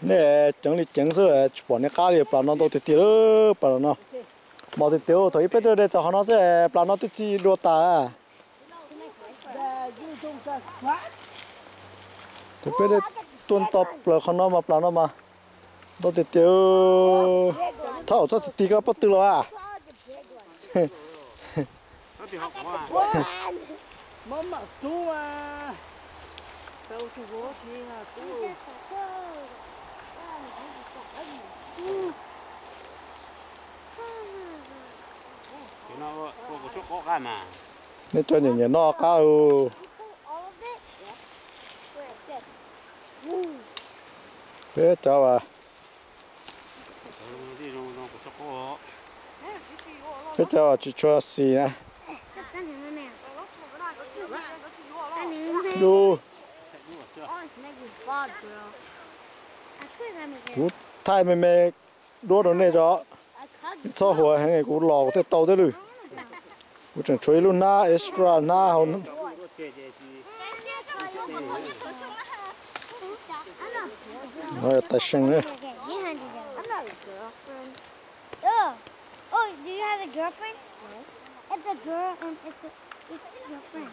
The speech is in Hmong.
Nej ceev li ceev xwb tsis pom nej qab li, plas no ntau tiag tiag lawm plas no. Mos tiag tiag thaum ub peb tuaj de txog qhov no xwb plas no twb txi dua tas. Thaum peb de tuaj nto plaws qhov no mas plas no mas ntau tiag tiag. Thab txhob ti ti koj pob tw los a. Nej cov nyiam nyiam noj qab ub. Peb cov as, peb cov as tsis tshua xis na. Yus, kuv thaij me me duab rau nej tso. Nej txhob huav heev, kuv los kuv thiaj tau thiab lwm. Kuv tseem tshuav ib lub hnab extra hnab hauv. Tais seem. Oh, do you have a girlfriend? It's a girl and it's a, it's your friend.